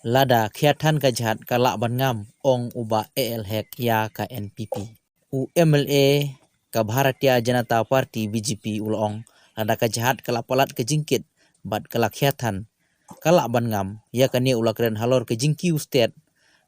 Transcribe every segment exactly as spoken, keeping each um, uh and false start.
Lada khia than ka jhat ka lah ban ngam, ong u Bah A L Hek ïa ka N P P. U M L A ka Bharatiya Janata Party, B J P, u la ong, lada ka jhat ka la palat ka jingkit bad ka la khia than, ka lah ban ngam. Ïa kane u la kren halor ka jingkiew stet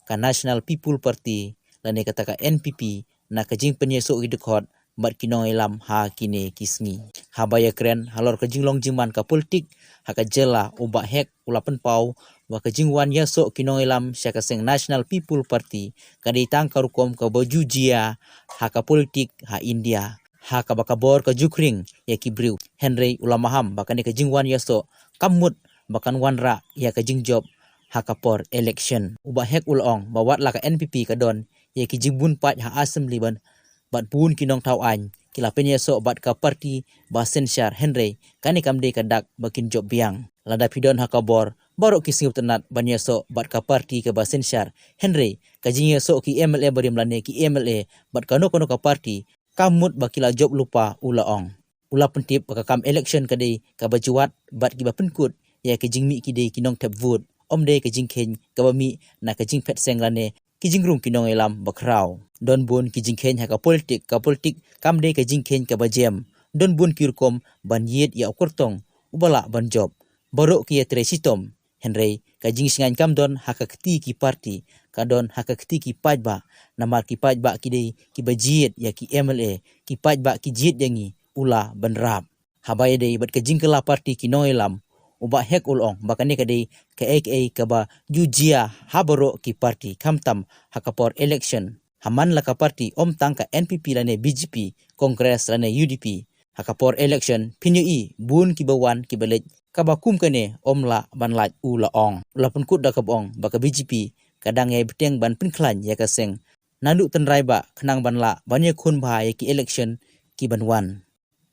ka National People Party lane kata ka N P P na ka jingpynïasoh ki dkhot bad ki nongïalam ha kine ki sngi. Haba ïakren halor ka jinglong jingman ka politik ha ka jylla, u Bah Hek u la pynpaw ba ka jingwan ïasoh ki nongïalam sha ka seng National People Party ka dei tang ka rukom kaba ju jia ha ka politik ha India, ha kaba ka bor ka ju khring ïa ki briew. Hynrei u la maham ba kane ka jingwan ïasoh kam mut ba kan wanrah ïa ka jingjop ha ka por election. U Bah Hek u la ong ba wat la ka N P P ka don ïa ki jingbun paid ha Assembly ban, bad bun ki nongthaw aiñ ki la pynïasoh bad ka party ba synshar, hynrei kane kam dei ka dak ba kin jop biang. Lada phi don ha ka bor, baroh ki sngewtynnat ban ïasoh bad ka party kaba synshar, hynrei ka jingïasoh ki M L A barim lane ki M L A bad kano kano ka party kam mut ba ki la jop lypa, u la ong. U la pyntip ba ka kam election ka dei kaba ju wad bad kiba pynkut ïa ka jingmih ki dei ki nongthep vote, ym dei ka jingkheiñ kaba mih na ka jingphet seng lane ki jingrung ki nongïalam bakhraw. Don bun ki jingkheiñ ha ka politik, ka politik kam dei ka jingkheiñ kaba jem. Don bun ki rukom ban ïit ïa u kyrtong uba lah ban jop. Baroh ki ïatrei shitom. Hynrei ka jingshngaiñ kam don ha ka kti ki party, ka don ha ka kti ki paidbah. Namar ki paidbah ki dei kiba jied ïa ki M L A, ki paidbah ki jied ïa ngi, u la bynrap. Haba ïadei bad ka jingkylla party ki nongïalam, u Bah Hek u la ong ba kane ka dei kaei kaei kaba ju jia ha baroh ki party, khamtam ha ka por election. Ha man la ka party, ym tang ka N P P lane B J P, Congress lane U D P. Ha ka por election phin ïohi bun kiba wan kiba leit, kaba kum kane ym lah ban lait, u la ong. U la pynkut da kaba ong ba ka B J P ka dang ïai bteng ban pynkhlaiñ ïa ka seng naduh tynrai bah khnang ban lah ban ïakhun bha ïa ki election ki ban wan.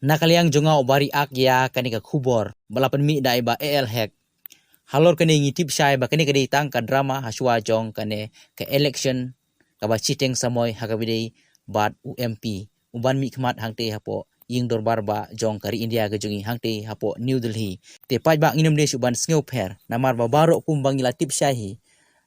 Na ka liang jong nga, u Bah Riak, ïa kane ka khubor ba la pynmih da i Bah A L Hek, halor kane ngi tip shai ba kane ka dei tang ka drama hashwa jong kane ka election kaba shiteng samoi ha kaba ïadei bad u M P uban mihkhmat hangtei hapoh ïing dorbar bah jong ka ri India ka jong ngi, hangtei hapoh New Delhi. Te paidbah, ngin ym dei shuh ban sngewpher, namar ba baroh kumba ngi la tip shai hi,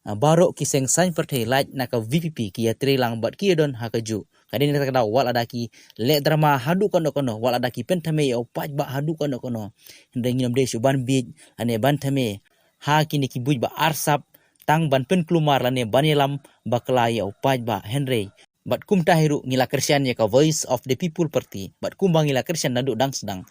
ah, baroh ki seng saiñ pyrthei lait na ka V P P ki ïatrei lang bad ki ïadon ha kajuh. Ka dei na kata ka daw, wat lada ki leh drama haduh kano kano, wat lada ki pynthame ïa u paidbah haduh kano kano, hynrei ngin ym dei shuh ban bieit lane ban thame ha kine ki buit ba arsap tang ban pynkulmar lane ban ïalam bakla ïa u paidbah. Hynrei bad kumta hi ruh ngi la kyrshan ïa ka Voice of the People Party, bad kumba ngi la kyrshan naduh dang sdang,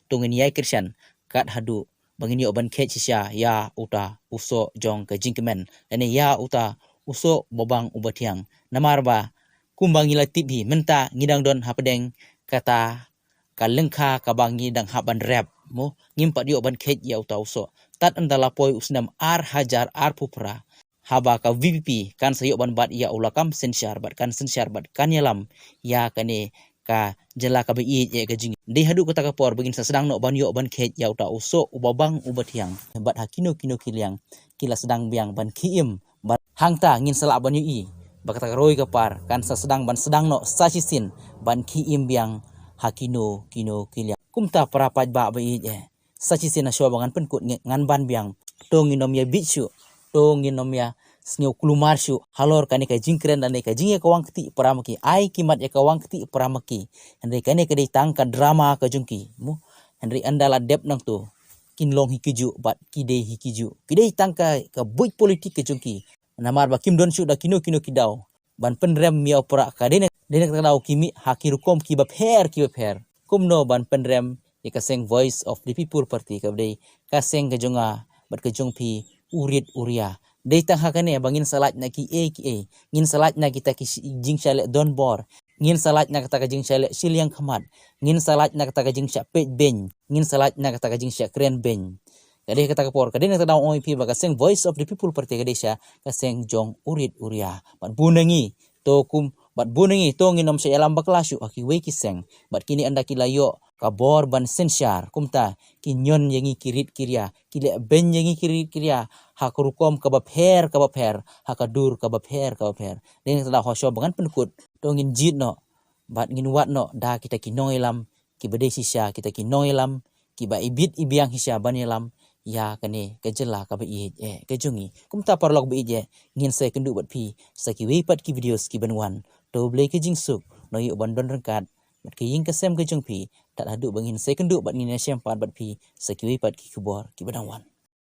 to ngin ïai kyrshan kat haduh ba ngin ïoh ban kheit shisha ïa uta u soh jong ka jingkmen lane ïa uta u soh uba bang uba thiang. Namar ba kumba ngi la tip hi, mynta ngi dang don hapdeng kata ka lyngkha kaba ngi dang hap ban rep, mo, ngim pat ïoh ban kheit ïa uta u soh. Tad ynda la poi u snem ar hajar arphew phra, haba ka V P P kan sa ïoh ban bat ïa u lakam synshar, bad kan synshar bad kan ïalam ïa kane ka jylla kaba ïeit ïa ka jong ngi. Dei haduh kata ka por ba ngin sa sdang noh ban ïoh ban kheit ïa uta u soh uba bang uba thiang. Bad ha kino kino ki liang ki la sdang biang ban khie im. Bad hangta ngin sa lah ban ïohi ba kata ka roi ka par kan sa sdang ban sdang noh sa shisien ban khie im biang ha kino kino ki liang. Kumta para paidbah ba ïeit, eh, sa shisien hashwa ba ngan pynkut, ngan ban biang, to ngin ym ïa bieit shuh, to ngin ym ïa sngew kulmar shuh halor kane ka jingkren lane ka jingïakawang ktieh para ma ki. Ai ki mat ïakawang ktieh para ma ki, hynrei kane ka dei tang ka drama ka jong ki, mo. Hynrei ynda la dep nangto, kin long hi kijuh bad ki dei hi kijuh. Ki dei tang ka, ka buit politik ka jong ki. Namar ba kim don shuh da kino kino ki daw ban pynrem ïa u prah. Ka dei na, dei na kata ka daw ki mih ha ki rukom kiba pher kiba pher. Kumno ban pynrem ïa ka seng Voice of the People Party, kaba dei ka seng ka jong nga bad ka jong phi, u rit u ria. Dei tang ha kane ba ngin sa lait na kiei kiei. Ngin sa lait na kita ki shi-, jingshah leh donbor. Ngin sa lait na kata ka jingshah leh shiliang khmat. Ngin sa lait na kata ka jingshah peit beiñ. Ngin sa lait na kata ka jingshah kren beiñ. Ka dei kata ka por, ka dei na kata ka daw ong ïa phi ba ka seng Voice of the People Party ka dei sha ka seng jong u rit u ria. Bad bun na ngi, to kum, bad bun na ngi, to ngin ym shah ïalam bakla shuh ha kiwei ki seng. Bad kine ynda ki la ïoh ka bor ban synshar, kumta kin ñion ïa ngi ki rit ki ria, kin leh beiñ ïa ngi ki rit ki ria ha ka rukom kaba pher kaba pher, ha ka dur kaba pher kaba pher. Dei na kata ka daw hashwa ba ngan pynkut, to ngin jied noh bad ngin wad noh da kita ki nongïalam kiba dei shisha, kita ki nongïalam kiba ibit ibiang shisha ban ïalam ïa kane ka jylla kaba ïeit eh ka jong ngi. Kumta paralok ba ïeit eh, ngin sa ïakynduh bad phi sa kiwei pat ki videos ki ban wan. To U Blei ka jingsuk un ïoh ban don ryngkat bad ka ïing ka sem ka jong phi. Tad haduh ba ngin sa ïakynduh bad ngin ïashem pat bad phi sa kiwei pat ki khubor ki ba dang wan.